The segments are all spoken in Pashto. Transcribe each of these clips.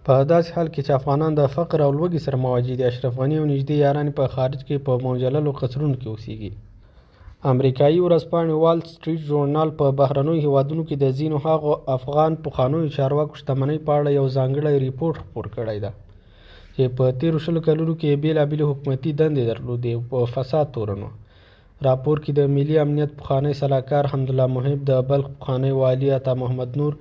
په داسې حال کې چې افغانان د فقر او لوږې سره مواجه دي، اشرف غني او نږدې یاران یې په خارج کې په مجللو قصرونو کې اوسېږي. امریکایي ورځپاڼې وال سټریټ ژورنال په بهرنیو هېوادونو کې د ځینو هغو افغان پخوانیو چارواکو شتمنۍ په اړه یو ځانګړی رپوټ خپور کړی ده چې په تېرو 20 کلونو کې یې بېلابېلې حکومتي دندې درلودې او په فساد تورن وو. راپور کې د ملي امنیت پخوانی سلاکار حمدالله محب، د بلخ پخوانی والي عطا محمد نور،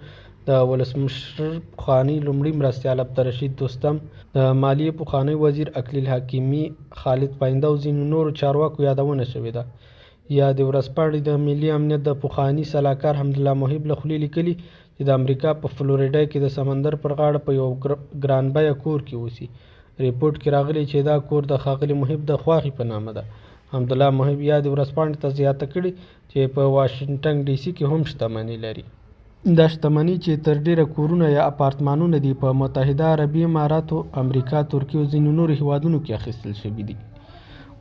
د ولسمشر پخوانی لومړي مرستیال عبدالرشید دوستم، د مالیې پخوانی وزیر اکلیل حکیمي، خالد پاینده او ځینو نورو چارواکو یادونه شوې ده. یادې ورځپاڼې د ملي امنیت د پخواني سلاکار حمدالله محب له خولې لیکلي چې د امریکا په فلوریډا کې د سمندر پر غاړه په یو ګران بیه کور کې اوسي. رپوټ کې راغلي چې دا کور د ښاغلي محب د خواښې په نامه ده. حمدالله محب یادې ورځپاڼې ته زیاته کړې چې په واشنګټن ډي سي کې هم شتمني لري. دا شتمني چې تر ډېره کورونه یا اپارتمانونه دي، په متحده عربي اماراتو، امریکا، ترکیې او ځینو نورو هېوادونو کې اخیستل شوي دي.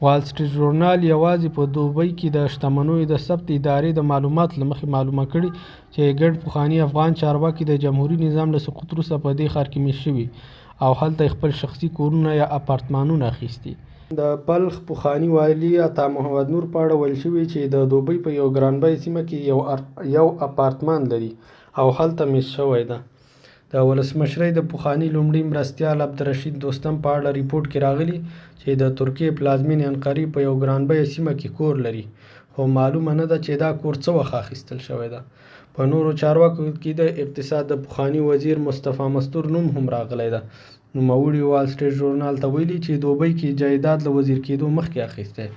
وال سټریټ ژورنال یوازې په دوبۍ کې د شتمنیو د ثبت ادارې د معلوماتو له مخې معلومه کړې چې ګڼ پخواني افغان چارواکي د جمهوري نظام له سقوط وروسته په دې ښار کې مېشت شوي او هلته یې خپل شخصي کورونه یا اپارتمانونه اخیستي. د بلخ پخواني والي عطا محمد نور په اړه ویل شوي چې د دوبۍ په یوه ګران بیه سیمه کې یو اپارتمان لري او هلته مېشت شوی ده. د ولسمشرۍ د پخواني لومړي مرستیال عبدالرشید دوستم په اړه رپوټ کې راغلي چې د ترکیې پلازمېنې انقرې په یوه ګران بیه سیمه کې کور لري، خو معلومه نه ده چې دا کور څه وخت اخیستل شوی ده. په نورو چارواکو کې د اقتصاد د پخواني وزیر مصطفی مستور نوم هم راغلی ده. نوموړي وال سټریټ ژورنال ته ویلي چې دوبۍ کې جایداد له وزیر کېدو مخکې اخیستی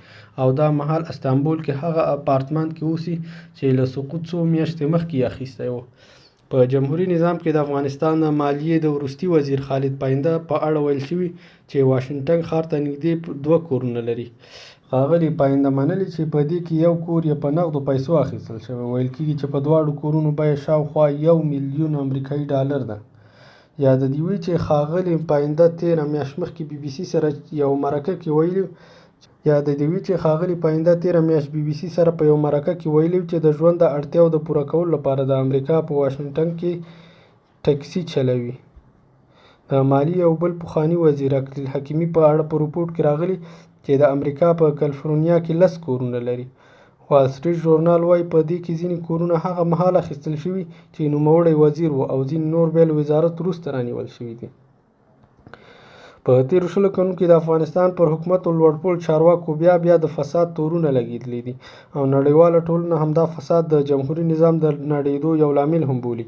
او دا مهال استانبول کې هغه اپارتمان کې اوسي چې له سقوط څو میاشتې مخکې یې اخیستی و. په جمهوري نظام کې د افغانستان د مالیې د وروستي وزیر خالد پاینده په اړه ویل شوي چې واشنګټن ښار ته نږدې دوه کورونه لري. ښاغلي پاینده منلې چې په دې کې یو کور یې په نغدو پیسو اخیستل شوی. ویل کېږي چې په دواړو کورونو بیه شاوخوا یو میلیون امریکایي ډالر ده. یاده دې وي چې ښاغلي پاینده تېره میاشت مخکې بي بي سي سره یوه مرکه کې ویلي یاده دې وي چې ښاغلي پاینده تېره میاشت بي بي سي سره په یوه مرکه کې ویلي چې د ژوند د اړتیاوو د پوره کولو لپاره د امریکا په واشنګټن کې ټکسي چلوي. د مالي یو بل پخواني وزیر اکلیل حکیمي په اړه په رپوټ کې راغلي چې د امریکا په کلفورنیا کې لس کورونه لري. وال سټریټ ژورنال وايي، په دې کې ځینې کورونه هغه مهال اخیستل شوي چې نوموړی وزیر و او ځینې نور بیا له وزارت وروسته رانیول شوي دي. په تېرو 20 کلونو کې د افغانستان پر حکومت او لوړپوړو چارواکو بیا بیا د فساد تورونه لګېدلي دي او نړیواله ټولنه هم دا فساد د جمهوري نظام د نړېدو یو لامل هم بولي.